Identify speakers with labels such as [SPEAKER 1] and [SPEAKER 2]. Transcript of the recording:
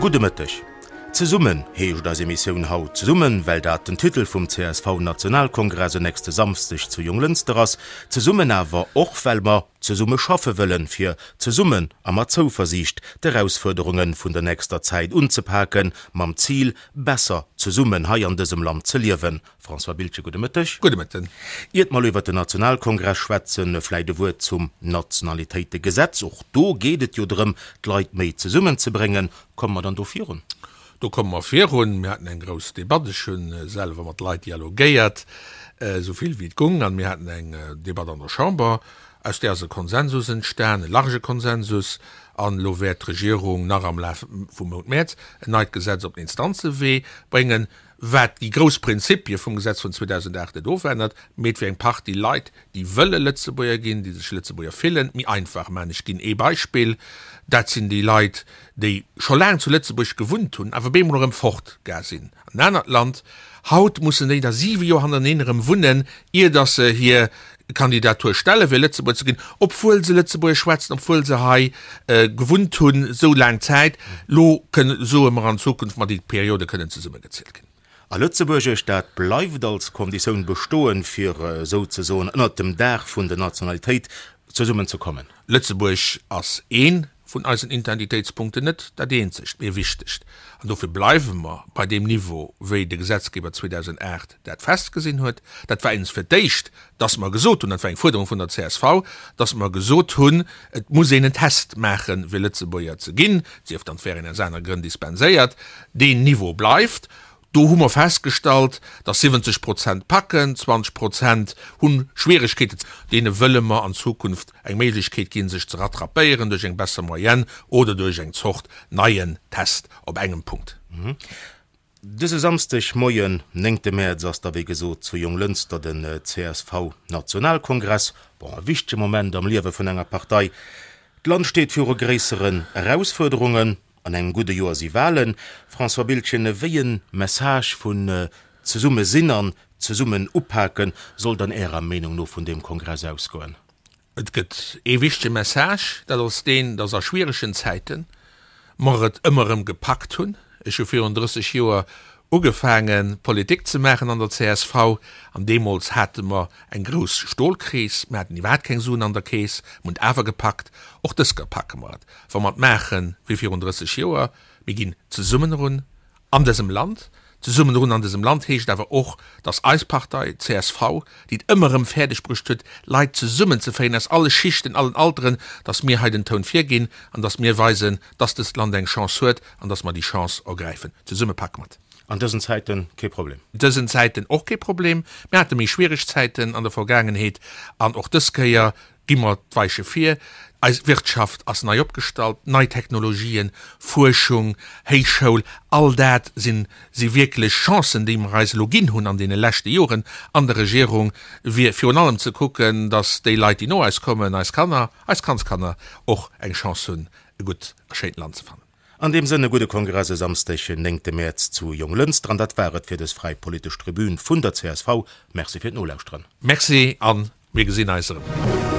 [SPEAKER 1] Gudde Mëtteg. Zesummen heescht eis Emissioun haut. Zesummen, well dat den Titel vum CSV-Nationalkongress en nächste Samsdeg zu Jonglënster ass. Zesummen awer och, well mer zesumme schaffe wëllen, fir zesummen a mat Zouversiicht d'Erausfuerderunge vun der nächster Zäit unzepaken, mam Zil, besser zesummen hei an dësem Land ze liewen. François Biltgen, gudde Mëtteg.
[SPEAKER 2] Gudde Mëtten.
[SPEAKER 1] Iert mer elo iwwert den Nationalkongress schwätzen, vläit e Wuert zum Nationalitéitegesetz. Och do geet et jo drëm, d'Leit méi zesummenzebréngen. Komme mer dann do virun?
[SPEAKER 2] Do komme mer virun. Mir haten eng grouss Debatt. Ech hu selwer mat Leit dialogéiert, esou vill wéi et gung. An mir haten eng Debatt an der Chamber, aus där ass e Konsensus entstan, e large Konsensus. An elo wäert d'Regierung nach am Laf vum Mount Mäerz en neit Gesetz op den Instanzewee bréngen. wat déi grouss Prinzipie vum Gesetz vun 2008 net ofännert, mee et fir eng Partie Leit, déi wëlle Lëtzebuerger ginn, déi sech Lëtzebuerger fillen, méi einfach maachen. Ech ginn ee Beispill, Dat sinn déi Leit, déi scho laang zu Lëtzebuerg gewunnt hunn, awer bemol erëm fortga sinn an en anert Land. Haut mussen déi da siwe Joer hannereneen erëm wunnen, ier datt se hir Kandidatur stelle fir Lëtzebuerger ze ginn, obwuel se Lëtzebuergesch schwätzen, obwuel se hei gewunnt hunn esou laang Zäit. Lo kënne, soe mer an Zukunft, ma déi Periode kënnen zesummegezielt ginn.
[SPEAKER 1] A Lëtzebuergesch, dat bleift als Konditioun bestoen, fir souzesoen ënnert dem Daach vun der Nationalitéit zesummen ze kommen.
[SPEAKER 2] Lëtzebuerg ass ee vun eisen Intentitéitspunkten, net dat eenzegt, mee e wichtegt. An dofir bleiwe mer bei deem Niveau, wéi de Gesetzgeber 2008 dat festgesinn huet. Dat war eens fir d'éischt, dass mer gesot hunn, dat war eng Fuerderung vun der csv, dass mer gesot hunn, et muss een en Test maachen, fir Lëtzebuerger ze ginn, sief dann, et wär een aus aner Grënn dispenséiert. Deen Niveau bleift. Do hu mer festgestallt, dass 70 Prozent packen, 20 Prozent hu Schwieregkeeten. Deene wëlle mer an Zukunft eng Méiglechkeet ginn, sech ze rattrapéieren duerch eng besser Moyenne oder duerch eng Zort neien Test op engem Punkt.
[SPEAKER 1] Dëse Samsdeg Moien, néngte Mäerz, ass da wéi gesot zu Jonglënster den CSV-Nationalkongress. Bon, e wichtege Moment am Liewe vun enger Partei. D'Land steet viru gréisseren Erausfuerderungen. An engem gudde Joer si Walen. François Biltgen, wéi en Message vun zesumme sinn an zesummen upaken soll dann Ärer Meenung no vun deem Kongress ausgoen?
[SPEAKER 2] Et gëtt ee wichtege Message, dat ass deen, dass a schwieregen Zäite mer et ëmmer erëm gepackt hunn. Ech hu virun 30 Joer ugefaange Politik ze maachen an der csv, an deemools hate mer eng grouss Stolkris, mer haten iwwerhaapt keng Suen an der Keess, mer hunn et awer gepackt. Och dës Kéier packe mer et, wa mer et maache wéi virun 30 Joer. Mir ginn zesummen erun An dësem Land. Zesummen erun an dësem Land heescht awer och, dass eis Partei, csv, déi et ëmmer erëm fäerdeg bruecht huet, Leit zesummenzeféieren aus alle Schichten, allen Alteren, dass mir hei den Toun virginn an dass mir weisen, dass dëst Land eng Chance huet an dass mer déi Chance ergräifen. Zesumme packe mer et.
[SPEAKER 1] An dësen Zäiten kee Problem.
[SPEAKER 2] Dësen Zäiten och kee Problem. Mir hate méi schwiereg Zäiten an der Vergaangenheet an och dës Kéier Gi mer d'Weiche vir. Eis Wirtschaft ass nei opgestallt, nei Technologien, Fuerschung, Héichschoul, all dat sinn si wierklech Chancen, déi mer eis elo ginn hunn an deene leschte Joren an der Regierung, wier virun allem ze kucken, datt déi Leit, déi no eis kommen, eis Kanner, eis Kandskanner, och eng Chance hunn, e gutt a schéint Land ze fannen.
[SPEAKER 1] An deem Sënn e gudde Kongress e Samsdeg, 9 Mäerz zu Jonglënster. An dat war et fir dës fräi politesch Tribün vun der csv. Merci fir d'Nolauschteren.
[SPEAKER 2] Merci an mir gesinn eis erëm.